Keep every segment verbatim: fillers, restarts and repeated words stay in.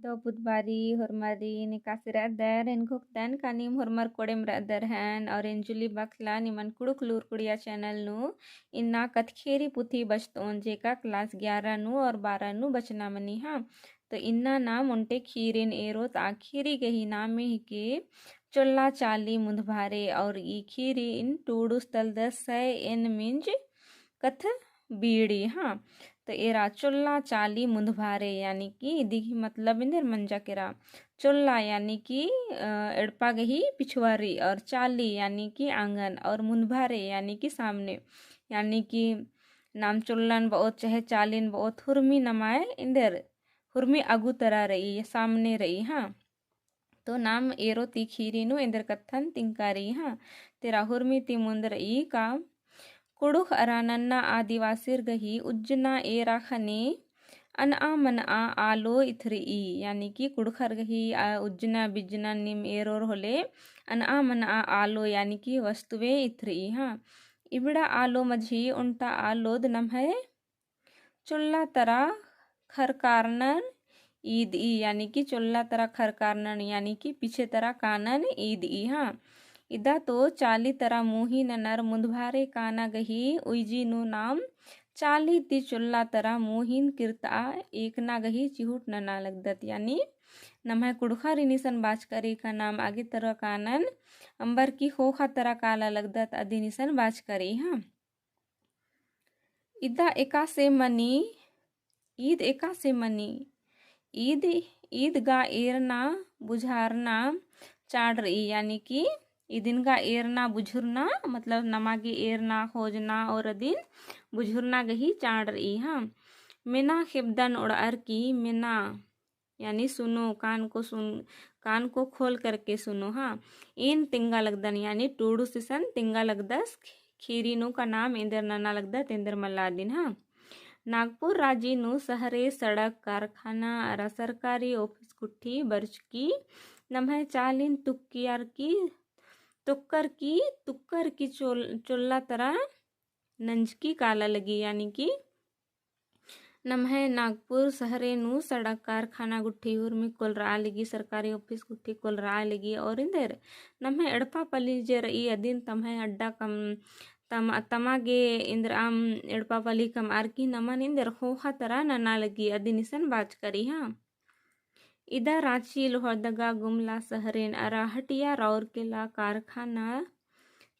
दव पुत बारी होरमारिन एकासे रअदर, एन घोखदन का नीम होरमर कोड़ेम रअदर हन, और एन जुली बखला निमन कुँड़ुख़ लूर कुड़िया channel नू इन्ना कत्थख़ेरी पुथी बचतओन जेका class ग्यारह नू और बारह नू बचना मनी हाँ। तो इन्ना नाम ओन्टे ख़ीरिन एरोत। आ ख़ीरी गही नामे हिके चोल्ला चाली मुन्धभारे, और ई ख़ीरिन टूड़ुस तलदस है एन मिंज कत्थ बीड़ी हाँ। तो एरा चोल्ला चाली मुन्धभारे यानी कि इदी गही मतलब एन्देर मंजा केरा। चोल्ला यानी कि अ, एड़पा गही पिछुआरी, और चाली यानी कि आंगन, और मुन्धभारे यानी कि सामने, यानी कि नाम चोल्लन बओत चाहे चालिन बओत, हुरमी नमाय एन्देर हुरमी अगु तरा रई, सामने रई हाँ। तो नाम एरोत ई ख़ीरी नू एन्देर कत्थन तिंका रई हाँ। तेरा हुरमी ती मुन्द रई का कुँड़ुख़ अरा नन्ना आदिवासिर गही उज्जना एरा ख़ने अनआ मनआ आलो इथरई, यानी कि कुँड़ुख़र गही आ उज्जना बिज्जना नीम एरोर होले अनआ मनआ आलो यानी कि वस्तुएँ इथरई हाँ। इबड़ा आलो मझी ओन्टा आलोद नम्है चोल्ला तरा खरकारनन ईदई, यानी कि चोल्ला तरा खरकारनन यानी कि पीछे तरा कानन ईदई हाँ। इदा तो चाली तरा मुही ननर मुन्धभारे काना गही उइजी नू नाम चाली ती चोल्ला तरा मुहिन किर्तआ एकना गही चिहुट नना लगदत, यानी नम्है कुँड़ुख़र इनिसन बाचका रई का नाम आगे तरा कानन अम्बर की ख़ोख़ा तरा काला लगदत अदिनिसन बाचका रई हाँ। इदा एकासे मनी, ईद एकासे मनी, ईद, ईद गा एरना बुझारना चाड़ रई, यानी कि इदिन गा एरना बुझुरना मतलब नमा गे एरना खोजना और अदिन बुझुरना गही चाड़ रई हाँ। मेना खेबदन ओड़अर की मेना यानी सुनो, कान को सुन, कान को खोल करके सुनो हाँ। एन तिंगा लगदन यानी टूड़ुस इसन तिंगा लगदस ख़ीरी नू का नाम एन्देर नना लगदत एन्देर मल्ला अदिन हाँ। नागपुर राजी नू सहरे सड़क कारखाना अरा सरकारी office गुट्ठी बरचकी नम्है चालिन तुक्कियर की, तुक्कर की, तुक्कर की चोल-, चोल्ला तरा नंजकी काला लगी, यानी कि नम्है नागपुर सहरे नू सड़क कारखाना गुट्ठी हुरमी कोलरआ लगी, सरकारी office गुट्ठी कोलरआ लगी, और एन्देर नम्है एड़पा पली जे रई अदिन तम्है अड्डा कम तम-, तमा गे एन्देर आम एड़पा पली कमअर की नमन एन्देर ख़ोख़ा तरा नना लगी अदिनिसन बाचका रई हाँ। इदा राँची, लोहरदगा, गुमला सहरेन अरा हटिया राउरकेला कारखाना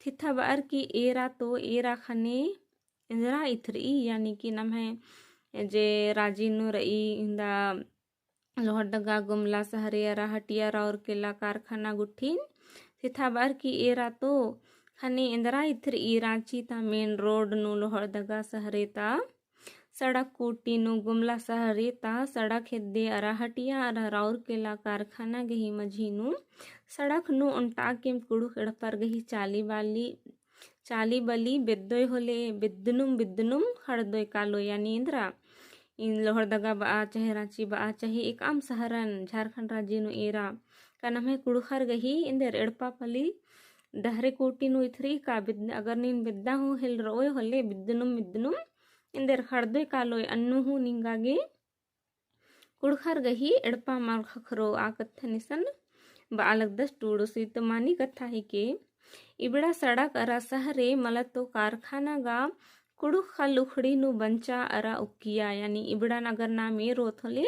थिथबअर की एरा तो एरा ख़ने एन्दरा इथरई, यानी कि नम्है जे राजी नू रई इन्दा लोहरदगा, गुमला सहरे अरा हटिया राउरकेला कारखाना गुट्ठिन थिथबअर की एरा तो ख़ने एन्दरा इथरई। राँची ता main road नू लोहरदगा सहरे ता सड़क कूटी नू गुमला सहरे ता सड़क हेद्दे अरा हटिया अरा राउरकेला कारखाना गही मझी नू सड़क नू ओन्टा केम कुँड़ुख़ एड़पर गही चाली बाली, चाली बली बेद्दोय होले बिद्दनुम बिद्दनुम ख़ड़दोय कालो, यानी एन्दरा इन लोहरदगा बआ चाहे राँची बआ चाहे एकअम सहरन झारखंड राजी नू एरा का नम्है कुँड़ुख़र गही एन्देर एड़पा पली डहरे कूटी नू इथरई का बिद्द-, अगर नीन बेद्दा हूँ हेलरओय होले बिद्दनुम बिद्दनुम एन्देर ख़ड़दोय कालोय अन्नु हूँ निंगा गे कुँड़ुख़र गही एड़पा मल ख़क्खरो आ कत्थन इसन बआ लगदस टूड़ुस। ईद तो मानी कत्था हिके। इबड़ा सड़क अरा सहरे मला तो कारखाना गा कुँड़ुख़ ख़ल्ल उखड़ी नू बंचा अरा उक्किया, यानी इबड़न अगर नाम एरोत होले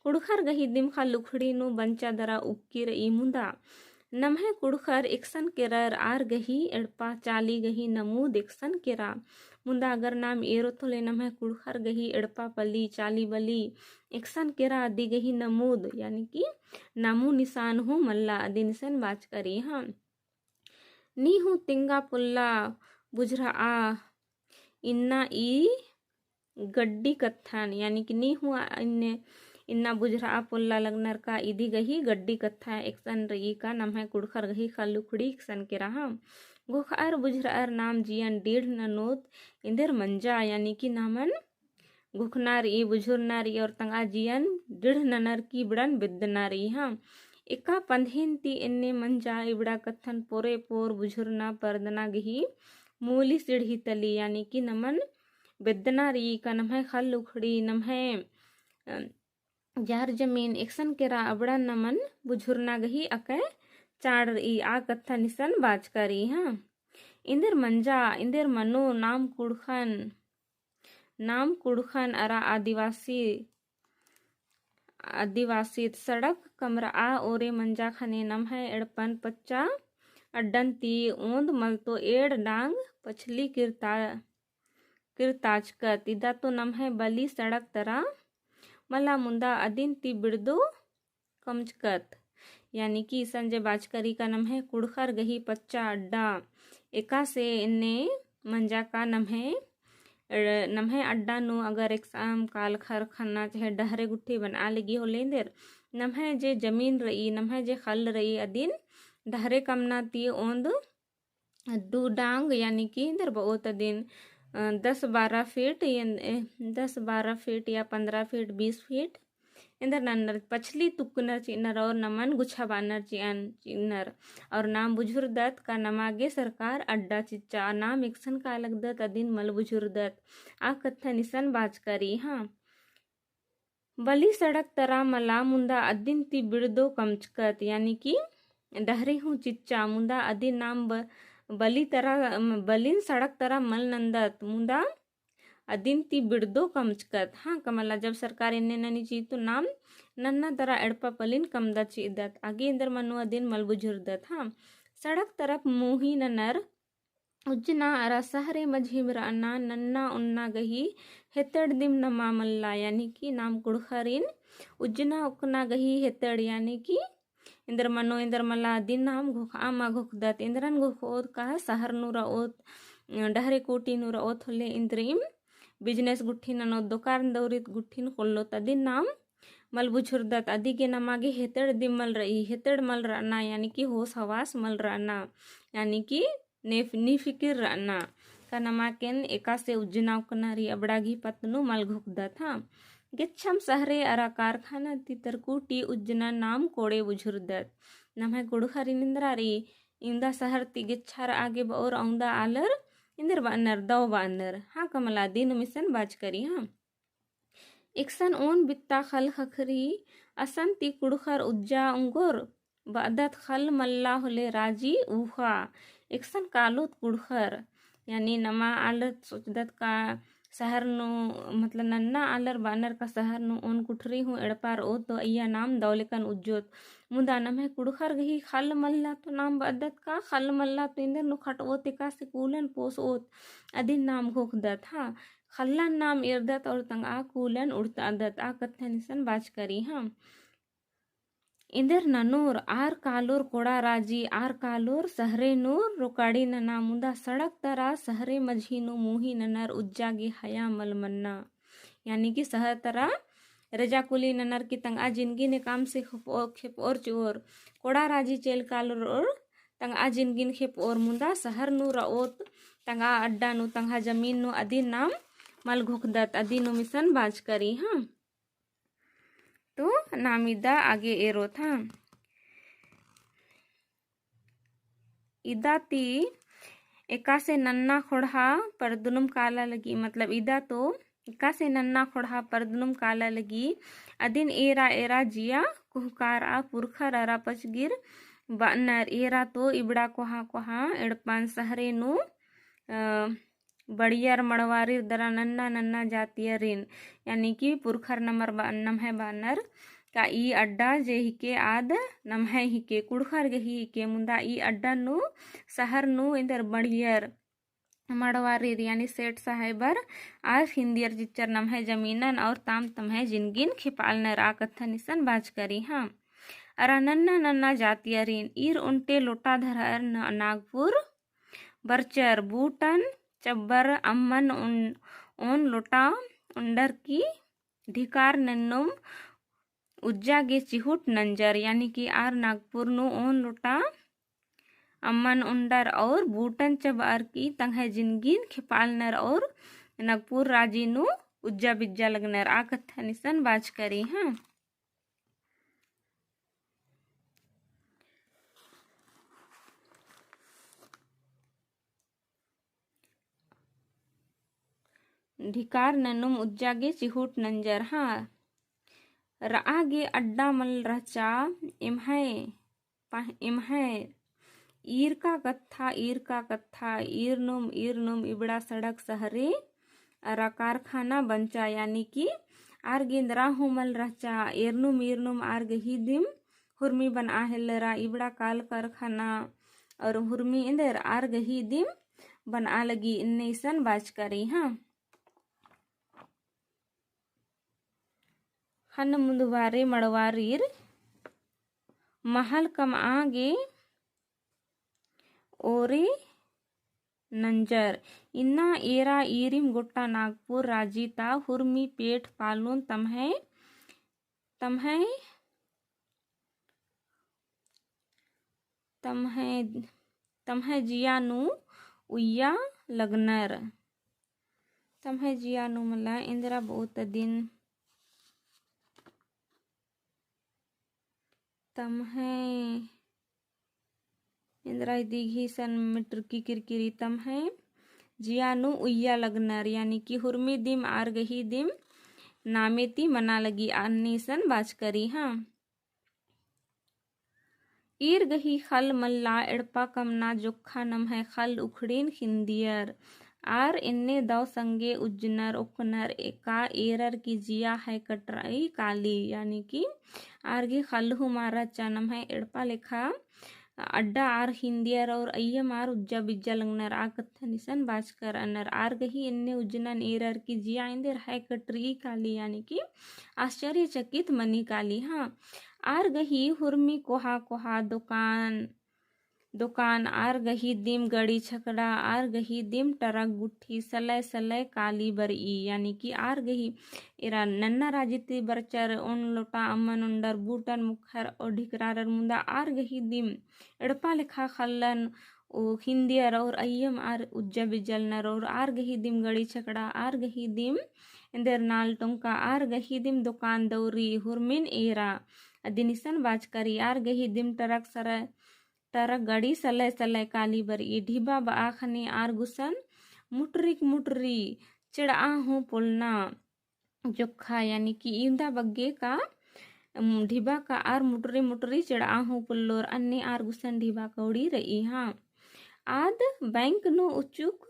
कुँड़ुख़र गही दिम ख़ल्ल उखड़ी नू बंचा दरा उक्की रई मुन्दा नम्है कुँड़ुख़र एकसन केरर आर गही एड़पा चाली गही नमूद एकसन केरा। मुन्दा अगर नाम एरोत होले नम्है कुँड़ुख़र गही एड़पा पली, चाली बली एकसन केरा अदी गही नमूद, यानी कि नामो निसान हूँ मल्ला अदिनिसन बाचका रई हाँ। नी हूँ तिंगा पोल्ला बुझरआ इन्ना ई गड्डी कत्थन, यानी कि नी हूँ इन्ने, इन्ना बुझरआ पोल्ला लगनर का इदी गही गड्डी कत्था एकसन रई का नम्है कुँड़ुख़र गही ख़ल्ल उखड़ी एकसन केरा हाँ। घोखअर बुझरअर नाम जियन डीढ़ ननोत एन्देर मंजा, यानी कि नामन घोखना रई, बुझुरना रई और तंगआ जियन डीढ़ ननर की इबड़न बेद्दना रई हाँ। एका पंधेन ती एन्ने मंजा इबड़ा कत्थन पोरे पोर बुझुरना परदना गही मूली सीढ़ी तली, यानी कि नमन बेद्दना रई का नम्है ख़ल्ल उखड़ी, नम्है, अ, जहर जमीन एकसन केरा अबड़ा नमन बुझुरना गही अकय चाड़ रई, आ कत्थन इसन बाचका रई, हाँ। इन्देर मंजा, इन्देर मनो नाम कुँड़ुख़न, नाम कुँड़ुख़न अरा आदिवासी, आदिवासीत सड़क कमरआ ओरे मंजा ख़ने नम्है एड़पन पच्चा अड्डन ती ओन्द मलतो एड़ डांग पछली किरता, किरताचकत। इदा तो नम्है बली सड़क तरा मला मुन्दा अदिन ती बिड़दो कमचकत। यानी कि इसन जे बाचका रई का नम्है कुँड़ुख़र गही पच्चा अड्डा एकासे एन्ने मंजा का नम्है, अ, नम्है अड्डा नू अगर एकसाम कालखरखन्ना चहे डहरे गुट्ठी बनआ लगी होले इन्देर नम्है जे जमीन रई, नम्है जे ख़ल्ल रई अदिन डहरे कमना ती ओन्द दू डांग यानी कि इन्देर बओत अदिन, अ, दस बारह फीट, दस बारह फीट या पन्द्रह फीट, बीस फीट इन्देर नन्नर पछली तुक्कनर चिअनर और नमन गुछाबानर चिअन चिअनर। और नाम बुझुरदत का नमा गे सरकार अड्डा चिच्चा, नाम एकसन का लगदत अदिन मल बुझुरदत। आ कत्थन इसन बाचका रई, हाँ। बली सड़क तरा मला मुन्दा अदिन ती बिड़दो कमचकत, यानी कि डहरे हूँ चिच्चा मुन्दा अदिन नाम ब-, बली तरा, बलिन सड़क तरा मल नन्दत मुन्दा अदिन ती बिड़दो कमचकत। हाँ, का मला जब सरकार एन्ने ननी चिई तो नाम नन्ना तरा एड़पा पलिन कमदा चिअदत। आगे इन्देर मनो अदिन मल बुझुरदत। हाँ, सड़क तरफ मुही ननर उज्जना अरा सहरे मझिम रअना नन्ना ओन्ना गही हेतड़ दिम नमा मल्ला, यानी कि नाम कुँड़ुख़रिन उज्जना ओक्कना गही हेतड़, यानी कि इन्देर मनो इन्देर मला अदिन नाम घोखआ मा घोखदत। इन्देरन घोखओत का सहर नू रओत, डहरे कोटी नू रओत होले इन्देरिम business गुट्ठिन ननोत, दोकान दौरित गुट्ठिन खोल्लोत अदिन नाम मल बुझुरदत। अदि गे नमा गे हेतड़ दिम मल रई, हेतड़ मल रअना, यानी कि होस हवास मल रअना, यानी कि ने-, निफिकिर रअना। का नमा केन एकासे उज्जना ओक्कना रई अबड़ा गही पत्त नू मल घोखदत, हाँ। गेच्छम सहरे अरा कारखाना ती तरकुटी उज्जना नाम कोड़े बुझुरदत। नम्है कुँड़ुख़रिन इन्द्रा रई, इन्दा सहर ती गेच्छा रआ गे बओर औंदा आलर इन्देर बअनर, दव बअनर। हाँ, का मला अदिन इसन बाचका रई, हाँ। एकसन ओन बित्ता ख़ल्ल ख़क्खरी असन ती कुँड़ुख़र उज्जा ओंगोर बअदत, ख़ल्ल मल्ला होले राजी ऊख़ा। एकसन कालोत कुँड़ुख़र, यानी नमा आलर सोचदत का सहर नू, मतलब नन्ना आलर बअनर का सहर नू ओन कुठरी हूँ एड़पा रओत तो अइय्या नाम दव लेकन उज्जोत। मुदा नम्है कुँड़ुख़र गही ख़ल्ल मल्ला तो नाम बअदत का, ख़ल्ल मल्ला तो इन्देर नू खटओत एकासे कूलन पोसओत, अदिन नाम घोखदत, हाँ। ख़ल्लन नाम एरदत और तंगआ कूलन उड़तअदत, आ कत्थन इसन बाचका रई, हाँ। इन्देर ननोर आर कालोर कोड़ा राजी, आर कालोर सहरे नूर रोकाड़ी नना, मुदा सड़क तरा सहरे मझी नू मुही ननर उज्जा गे हया मल मन्ना। यानी कि सहर तरा रेजा कुली ननर की तंगआ जिनगी ने काम से खेपओ-, खेपओर चिओर, कोड़ा राजी चेल कालोर और तंगआ जिनगिन खेपओर, मुदा सहर नू रओत तंगआ अड्डा नू, तंगआ जमीन नू अदिन नाम मल घोखदत, अदिन इसन बाचका रई, हाँ। तो नाम इदा आगे एरोत, हाँ। इदा ती एकासे नन्ना ख़ोंड़हा परदनुम काला लगी, मतलब इदा तो एकासे नन्ना ख़ोंड़हा परदनुम काला लगी, अदिन एरा एरा जिया कुहकारआ पुरखर अरा पचगिर बअनर। एरा तो इबड़ा कोहाँ कोहाँ एड़पन सहरे नू, अ, बड़ियर मड़वारिर दरा नन्ना नन्ना जातियरिन, यानी कि पुरखर नमर बअन नम्है बअनर का ई अड्डा जे हिके आद नम्है हिके, कुँड़ुख़र गही हिके, मुदा ई अड्डा नू सहर नू एन्देर बड़ियर मड़वारिर यानी सेठ साहेबर आर हिन्दियर चिच्चर नम्है जमीनन और ताम तम्है जिनगिन खेपालनर, आ कत्थन इसन बाचका रई, हाँ। अरा नन्ना नन्ना जातियरिन ईर ओन्टे लोटा धरअर न-, नागपुर बरचर बूटन चब्बर अम्मन ओन, ओन लोटा ओन्डर की ढिकार नन्नुम उज्जा गे चिहुट नंजर, यानी कि आर नागपुर नू ओन लोटा अम्मन ओन्डर और बूटन चबअर की तंग्है जिनगिन खेपालनर और नागपुर राजी नू उज्जा बिज्जा लगनर, आ कत्थन इसन बाचका रई, हाँ। ढिकार ननुम उज्जा गे चिहुट नंजर, हाँ। रआ गे अड्डा मल रहचा। एम्है पह-, एम्है ईरका कत्था, ईरका कत्था, ईरनुम, ईरनुम इबड़ा सड़क सहरे अरा कारखाना बंचा, यानी कि आर गे एन्दरा हूँ मल रहचा। ईरनुम, ईरनुम आर गही दिम हुरमी बनआ हेल्लरा, इबड़ा काल कारखाना और हुरमी एन्देर आर गही दिम बनआ लगी, इन्ने इसन बाचका रई, हाँ। ख़न्न मुन्दवारे मड़वारिर महल कमआ गे ओरे नंजर। इन्ना एरा ईरिम गोट्टा नागपुर राजी ता हुरमी पेट पालोन तम्है, तम्है, तम्है, तम्है जिया नू उइया लगनर। तम्है जिया नू मला एन्दरा बहुत दिन तम्है एन्दरा इदी गही सन मिटरकी किरकिरी तम्है जिया नू उइया लगनर, यानी कि हुरमी दिम आर गही दिम नामे ती मना लगी, अन्ने इसन बाचका रई, हाँ। ईर गही ख़ल्ल मल्ला एड़पा कमना जोक्खा नम्है ख़ल्ल उखड़िन ख़िन्दियर। आर एन्ने दव संगे उज्जनर ओक्कनर एका एरर की जिया है कटरई काली, यानी कि आर गे ख़ल्ल हूँ मल रहचा नम्है एड़पा लेखा अड्डा आर ख़िन्दियर और अइय्यम आर उज्जा बिज्जा लगनर आ कत्थन इसन बाचका रअनर। आर गही एन्ने उज्जनन एरर की जिया एन्देर है कटरई काली, यानी कि आश्चर्यचकित मनी काली, हाँ। आर गही हुरमी कोहा कोहा दोकान, दोकान, आर गही दिम गड़ी छकड़ा, आर गही दिम टरक गुट्ठी सलय सलय काली बरई, यानी कि आर गही एरा नन्ना राजी ती बरचर ओन लोटा अम्मन ओन्डर बूटन मुखर और ढिकरारर मुन्दा आर गही दिम एड़पा लेखा ख़ल्लन ओ ख़िन्दियर और अइय्यम आर उज्जा बिज्जा लगनर और आर गही दिम गड़ी छकड़ा, आर गही दिम एन्देर नाल टोंका, आर गही दिम दोकान दौरी, हुरमिन एरा अदिन इसन बाचका रई। आर गही दिम टरक सलय, टरक गड़ी सलय सलय काली बरई। ढिबा बआ ख़ने आर गुसन मुटरिक मुटरी चेड़आ हूँ पोलना जोक्खा, यानी कि इवंदा बग्गे का, उम, ढिबा का आर मुटरी मुटरी चेड़आ हूँ पोल्लोर, अन्ने आर गुसन ढिबा कौड़ी रई, हाँ। आद बैंक नू उचुक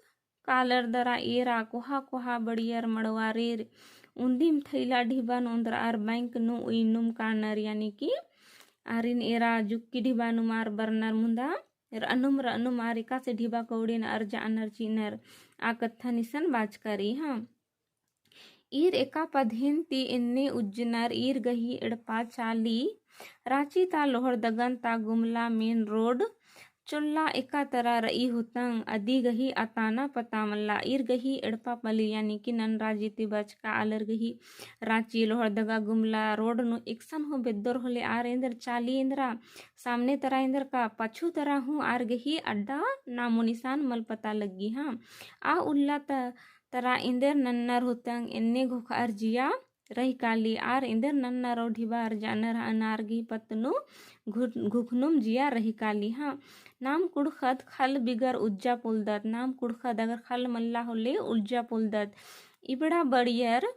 कालर दरा एरा कोहा कोहा बड़ियर मड़वारिर उन्दिम थैला ढिबन ओन्द्रअर बैंक नू उइनुम कानर, यानी कि आरिन एरा जुक्की ढिबा नुम आर बरनर मुन्दा रअनुम रअनुम आर एकासे ढिबा कौड़िन अरजअनर चिअनर आ कत्थन इसन बाचका रई, हाँ। ईर एका पद्दिन ती एन्ने उज्जनर ईर गही एड़पा चाली राँची ता लोहरदगन ता गुमला main road चोल्ला एका तरा रई होतंग अदी गही अताना पता मल्ला। ईर गही एड़पा पल्ली यानी कि नन राजी ती बचका आलर गही राँची लोहरदगा गुमला road नू एकसन हूँ बेद्दोर होले आर एन्देर चाली एन्दरा सामने तरा एन्देर का पाछू तरा हूँ आर गही अड्डा नामो निशान मल पता लग्गी। हाँ, आ उल्ला त तरा एन्देर नन्नर होतंग एन्ने घोखअर जिया रही काली। आर एन्देर नन्नर और ढिबा अरजअनर हअनर आर गही पत्त नू घुट-, घुखनुम जिया रही काली। हाँ, नाम कुँड़ुख़त ख़ल्ल बिगर उज्जा पोलदत। नाम कुँड़ुख़त अगर ख़ल्ल मल्ला होले उज्जा पोलदत। इबड़ा बड़ियर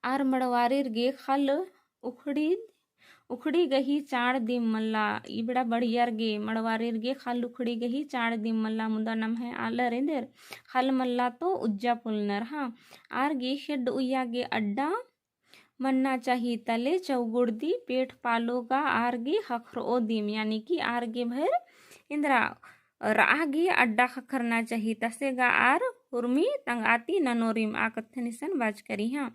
आर मड़वारिर गे ख़ल्ल उखड़ी, उखड़ी गही चाड़ दिम मल्ला। इबड़ा बड़ियर गे मड़वारिर गे ख़ल्ल उखड़ी गही चाड़ दिम मल्ला। मुदा नम्है आलर एन्देर ख़ल्ल मल्ला तो उज्जा पोलनर। हाँ, आर गे खेड्ड उइया गे अड्डा मन्ना चाही तले चौगुड़दी पेट पालो गा आर गे ख़क्खरओ दिम, यानी कि आर गे भइर एन्दरा रआ गे अड्डा ख़क्खरना चाही, तसे गा आर हुरमी तंगआ ती ननोरिम। आ कत्थन इसन बाचका रई। हाँ,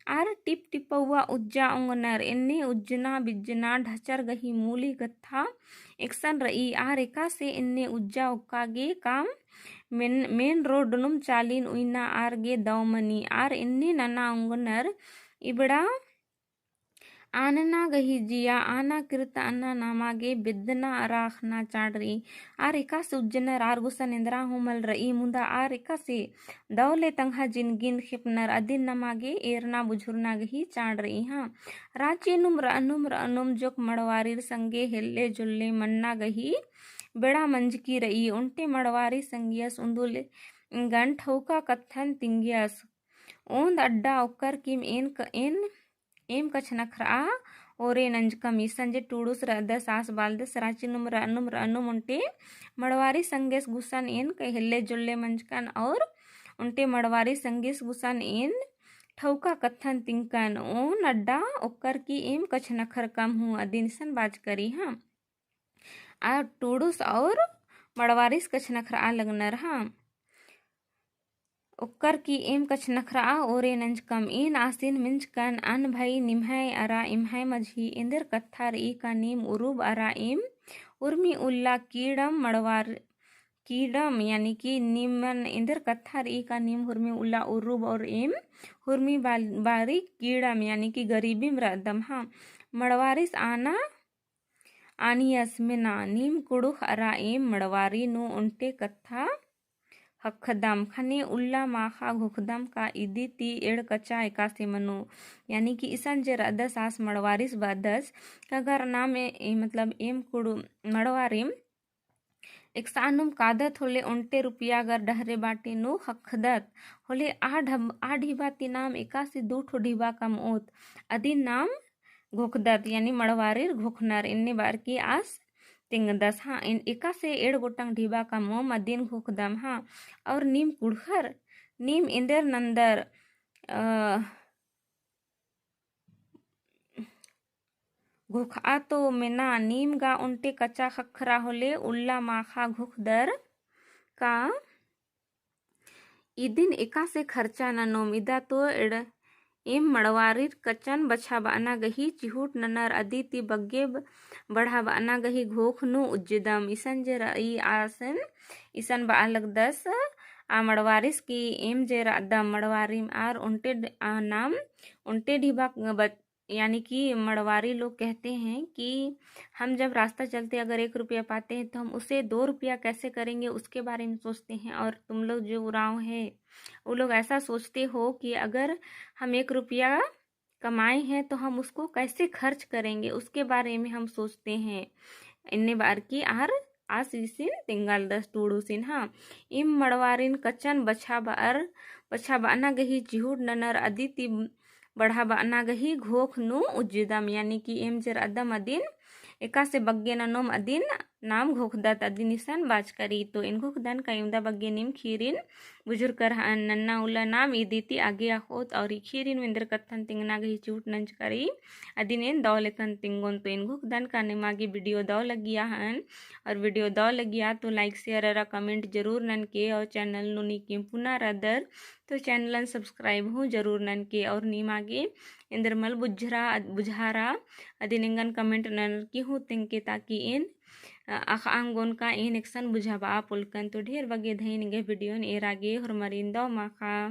आर टिप टिपउआ उज्जा ओंगनर। एन्ने उज्जना बिज्जना ढचर गही मूली कत्था एकसन रई। आर एकासे एन्ने उज्जा ओक्का गे काम main, main road नुम चालिन उइना आर गे दव मनी। आर एन्ने नना ओंगनर इबड़ा आनना गही जिया, आना किर्त अन्ना नामा गे बेद्दना अरा अख़ना चाड़ रई। आर एकासे उज्जनर आर गुसन एन्दरा हूँ मल रई, मुदा आर एकासे दव ले तंगआ जिनगिन खेपनर अदिन नमा गे एरना बुझुरना गही चाड़ रई। हाँ, राँची नुम रअनुम रअनुम जोक मड़वारिर संगे हेल्ले जोल्ले मन्ना गही बेड़ा मंजकी रई। ओन्टे मड़वारी संगियस उन्दुल गन ठौका कत्थन तिंगियस। ओन्द अड्डा ओक्कर किम एन क-, एन एम कछनखरआ ओरे नंजकम। इसन जे टूड़ुस रअदस आस बालदस राँची नुम रअनुम रअनुम ओन्टे मड़वारी संगेस गुसन एन कहेल्ले जोल्ले मंजकन और ओन्टे मड़वारी संगेस गुसन एन ठौका कत्थन तिंकन ओन अड्डा ओक्कर की एम कछनखरकम हूँ अदिन इसन बाचकरी हाँ। आ टूड़ुस और मड़वारिस कछनखरआ लगनर हाँ। ओक्कर की एम कछनखरआ ओरे नंजकम एन आसिन मिंजकन अन भई निम्है अरा इम्है मझी एन्देर कत्था रई का नीम उरुब अरा एम उर्मी उल्ला कीड़म मड़वार कीड़म यानी कि निमन एन्देर कत्था रई का नीम हुर्मी उल्ला उरुब और एम हुर्मी बाल-, बारी कीड़म यानी कि गरीबीम रअदम हाँ। मड़वारिस आना आनियस मेना नीम कुँड़ुख़ अरा एम मड़वारी नू ओन्टे कत्था ख़क्खदम ख़ने उल्ला माख़ा घोख़दम का इदी ती एंड़ कचा एकासे मनो। यानी कि इसन जे रअदस आस मड़वारिस बअदस का अगर नाम ए, ए, मतलब एम कुँड़ु मड़वारिम एकसानुम कादत होले ओन्टे रुपया अगर डहरे बाटी नू ख़क्खदत होले आ ढब-, आ ढिबा ती नाम एकासे दू ठो ढिबा कमओत अदिन नाम घोख़दत, यानी मड़वारिर घोख़नर एन्ने बअर की आस तिंगदस हाँ। एकासे एंड़ गोटंग ढिबा कमओम अदिन घोख़दम हाँ। और नीम कुँड़ुख़र, नीम एन्देर नन्दर, अ, घोख़आ तो मेना नीम गा ओन्टे कचा ख़क्खरा होले उल्ला माख़ा घोख़दर का इदिन एकासे खर्चा ननोम इदा तो एंड़ एम मड़वारिर कचन बछाबअना गही चिहुट ननर अदी ती बग्गे ब-, बढ़ाबअना गही घोख़ नू उज्जदम। इसन जे रई आसन इसन बआ लगदस आ मड़वारिस की एम जे रअदम मड़वारिम आर ओन्टे ड-, आ नाम ओन्टे ढिबा ब-, यानी कि मड़वारी लोग कहते हैं कि हम जब रास्ता चलते अगर एक रुपया पाते हैं तो हम उसे दो रुपया कैसे करेंगे उसके बारे में सोचते हैं। और तुम लोग जो उराँव है वो लोग ऐसा सोचते हो कि अगर हम एक रुपया कमाए हैं तो हम उसको कैसे खर्च करेंगे उसके बारे में हम सोचते हैं। एन्ने बअर की आर आस इसिन तिंगालदस टूड़ुसिन हाँ। इम मड़वारिन कचन बछाबअर, बछाबअना गही चिहुट ननर अदी ती बढ़ाबअना गही घोख़ नू उज्जदम, यानी कि एम जे रअदम अदिन एकासे बग्गे ननोम अदिन नाम घोख़दत अदिन इसन बाचकरी। तो एन घोख़दन का इवंदा बग्गे नीम ख़ीरिन बुझुरकर हअन नन्ना उल्ला नाम इदी ती आगे अख़ोत और ई ख़ीरिन एन्देर कत्थन तिंगना गही चिहुट नंजकरी अदिन एन दव लेखन तिंगोन। तो एन घोख़दन का निमा गे video दव लगिया हअन और video दव लगिया तो like share अरा comment जरूर ननके और channel नू नीकिम पुना रअदर तो channel न subscribe हूँ जरूर ननके और निमा गे एन्देर मल बुझरा, बुझारा अदिन एंगन comment ननर की हूँ तेंगके ताकि एन अ, अख़आ ओंगोन का एन एकसन बुझाबआ पोलकन। तो ढेर बग्गे धइन एंग्है video न एरा गे होरमारिन दव माख़ा।